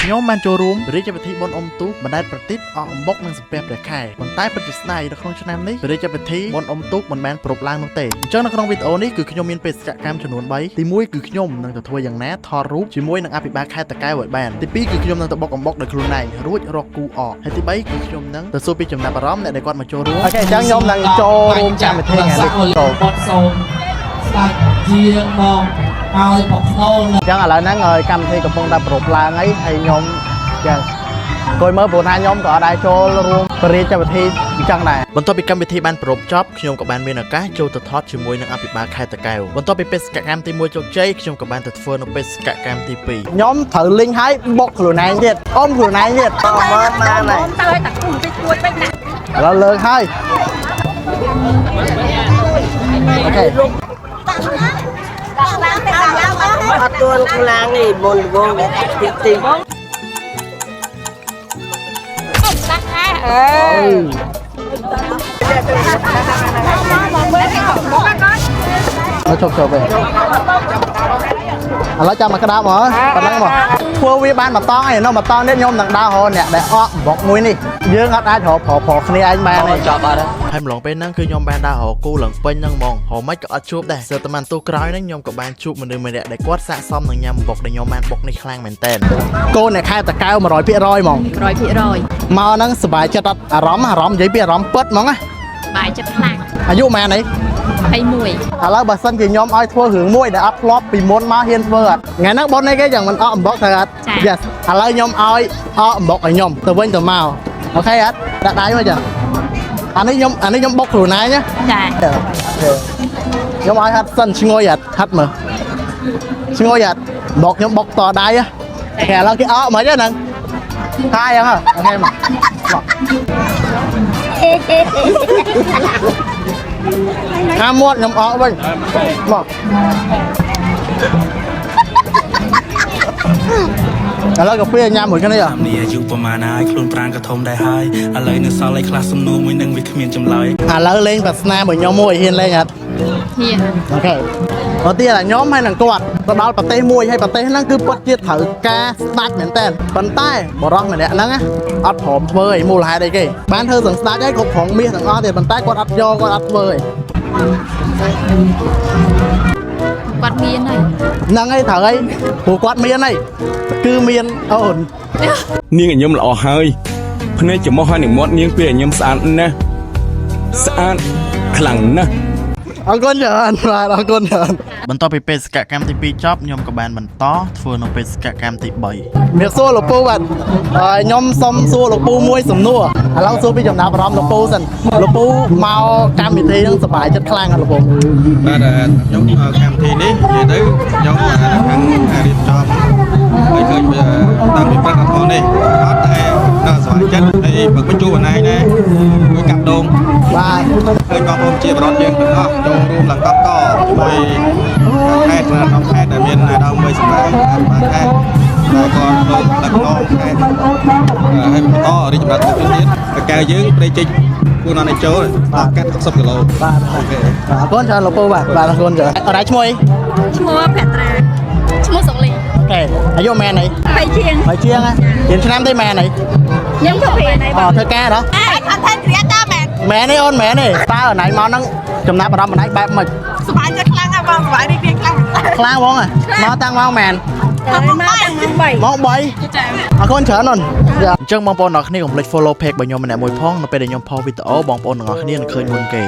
ខ្ញុំបានចូលរួមព្រះរាជពិធីបុណ្យអុំទូកបណ្ដែតប្រទីបអកអំបុកនិងសំពះព្រះខែប៉ុន្តែពិតជាស្ដាយនៅក្នុងឆ្នាំនេះព្រះរាជពិធីបុណ្យអុំទូកមិនបានប្រារព្ធឡើងនោះទេអញ្ចឹងនៅក្នុងវីដេអូនេះគឺខ្ញុំមានបេសកកម្មចំនួន3ទី1គឺខ្ញុំនឹងទៅធ្វើយ៉ាងណាថតរូបជាមួយនឹងអភិបាលខេត្តតាកែវឲ្យបានទី2គឺខ្ញុំនឹងទៅបុកអំបុកដោយខ្លួនឯងរួចរកគូអកហើយទី3គឺខ្ញុំនឹងទៅសួរពីចំណាប់អារម្មណ៍អ្នកដែលគាត់មកចូលរួម OK អញ្ចឹងខ្ញុំនឹងចូលរួមកម្មវិធីថ្ងៃនេះចូល គាត់សូមស្ដេចជាងមកឲ្យបកស្នូល អញ្ចឹងឥឡូវហ្នឹងហើយកម្មវិធីកំពុងតែប្រារព្ធឡើងហើយហើយខ្ញុំចាអង្គុយមើលព្រោះថាខ្ញុំក៏អត់ដែរចូលរួមព្រះរាជពិធីអញ្ចឹងដែរបន្ទាប់ពីកម្មវិធីបានប្រារព្ធចប់ខ្ញុំក៏បានមានឱកាសចូលទៅថតជាមួយនឹងអភិបាលខេត្តតាកែវបន្ទាប់ពីបេសកកម្មទី1ជោគជ័យខ្ញុំក៏បានទៅធ្វើនៅបេសកកម្មទី2ខ្ញុំត្រូវលីងឲ្យបុកខ្លួនឯងទៀតអុំខ្លួនឯងទៀត មើលបានហើយ ទៅឲ្យតាគូតិចគួចវិញណា ឥឡូវលើកហើយ OK អត់ទួនខ្លាំងទេមុនដំបូងទីទី ដាក់ណាអឺមកមកកូន មកជប់ជប់វិញឥឡូវចាំមកក្តាប់មកប៉ុណ្ណឹងមកធ្វើវាបានមួយតង់ឯនោះមួយតង់នេះខ្ញុំនឹងដើររកអ្នកដែលអកបុកមួយនេះយើងអត់អាចរកប្រុសប្រុសគ្នាឯងបានទេ ចប់បាត់ ហើយម្លងពេលហ្នឹងគឺខ្ញុំបានដើររកគូឡើងពេញហ្នឹងហ្មងរកមិនក៏អត់ជួបដែរសើតែមិនទូក្រោយហ្នឹងខ្ញុំក៏បានជួបមនុស្សម្នាក់ដែលគាត់ស័ក្តិសមនឹងញ៉ាំបុកដែលខ្ញុំបានបុកនេះខ្លាំងមែនតើកូនអ្នកខែតកៅ100%ហ្មង 100% មកហ្នឹងសប្បាយចិត្តអត់អារម្មណ៍អារម្មណ៍និយាយពីអារម្មណ៍ពិតហ្មងណា បាយចិត្តខ្លាំង អាយុម៉ានអី 21 ឥឡូវបើសិនជាខ្ញុំឲ្យធ្វើរឿងមួយដែលអត់ធ្លាប់ពីមុនមកហ៊ានធ្វើអត់ថ្ងៃហ្នឹងបុនអីគេយ៉ាងមិនអកអំបុកត្រូវអត់ Yes ឥឡូវខ្ញុំឲ្យអកអំបុកឲ្យខ្ញុំទៅវិញទៅមក OK អត់ដាក់ដៃមកចាអានេះខ្ញុំអានេះខ្ញុំបុកខ្លួនឯងណា ចា ខ្ញុំឲ្យហាត់សិនឈ្ងុយអត់ហាត់មើលឈ្ងុយអត់បុកខ្ញុំបុកតដៃ OK ឥឡូវគេអកមកហ្នឹងហើយហ្នឹង OK មកហាមាត់ខ្ញុំអកវិញមកឥឡូវកាហ្វេញ៉ាំមួយគ្នា តាមនេះអាយុប្រហែលហើយខ្លួនប្រានក៏ធំដែរហើយឥឡូវនៅសល់ឯខ្លះសំណួរមួយនឹងវាគ្មានចម្លើយ ឥឡូវលេងប្រាស្នាមួយខ្ញុំមួយហ៊ានលេងអត់ ហ៊ាន OK មកទៀតអាខ្ញុំហើយនឹងគាត់ទៅដល់ប្រទេសមួយហើយប្រទេសហ្នឹងគឺពិតជាត្រូវការស្ដាច់មែនតើប៉ុន្តែបរិសម្នាក់ហ្នឹងណាអត់ព្រមធ្វើឯមូលហេតុអីគេបានធ្វើសឹងស្ដាច់ហើយគ្រប់គ្រងមាសទាំងអស់ទៀតប៉ុន្តែគាត់អត់យកគាត់អត់ធ្វើឯង គាត់មានហើយ ហ្នឹងហើយត្រូវហើយព្រោះគាត់មានហើយគឺមានអូន នាងញញឹមល្អហើយភ្នែកច្រមុះហើយនឹងមាត់នាងពេលញញឹមស្អាតណាស់ស្អាតខ្លាំងណាស់ អរគុណច្រើនបាទអរគុណច្រើនបន្ទាប់ពីបេសកកម្មទី2ចប់ខ្ញុំក៏បានបន្តធ្វើនៅបេសកកម្មទី3មានសួរលោកពូបាទហើយខ្ញុំសុំសួរលោកពូមួយសំណួរឥឡូវសួរពីចំណាប់អារម្មណ៍លោកពូសិនលោកពូមកកម្មវិធីហ្នឹងសប្បាយចិត្តខ្លាំងអត់លោកពូ បាទខ្ញុំកម្មវិធីនេះនិយាយទៅខ្ញុំខាងរៀបចំហើយឃើញតាំងពីព្រឹកដល់នេះអត់តែដល់សុខចិត្តហើយបើបញ្ជូអណៃដែរមួយកាប់ដង បាទ ឃើញបងប្អូនជាបរិវត្តយើងទាំងអស់ចូលរួមឡើងកប់កជាមួយខេត្តក្នុងខេត្តដែលមានដើមមួយសម្រាប់បាទខេត្តដែលក៏លោកដឹកនាំខេត្តហើយបន្តរីកចម្រើនទៅទៀតតកែយើងព្រៃជីកគួរណាស់ចូលដល់កាត់60គីឡូ បាទ OK អរគុណច្រើនលោកពូបាទបាទអរគុណច្រើនអត់ដែរឈ្មោះអី ឈ្មោះភត្រាឈ្មោះសុកលី OK អាយុម៉ែនអី បីជាង ហើយជាងហ៎រៀនឆ្នាំទេម៉ែនអី ខ្ញុំធ្វើរៀនអី អូធ្វើការហ៎ អេ content creator មែន ម៉ែនទេអូនម៉ែនទេតើអណៃមកហ្នឹងចំណាប់អារម្មណ៍អណៃបែបម៉េច សប្បាយចិត្តខ្លាំងណាស់បងសប្បាយរីករាយខ្លាំង ខ្លាំងហ្មងហ៎មកតាំងម៉ោងម៉ែន មកតាំងម៉ោង3 ម៉ោង3 ចា អរគុណច្រើនអូនអញ្ចឹងបងប្អូនទាំងអស់គ្នាកុំភ្លេច follow page របស់ខ្ញុំម្នាក់មួយផងនៅពេលដែលខ្ញុំផុសវីដេអូបងប្អូនទាំងអស់គ្នានឹងឃើញមុនគេ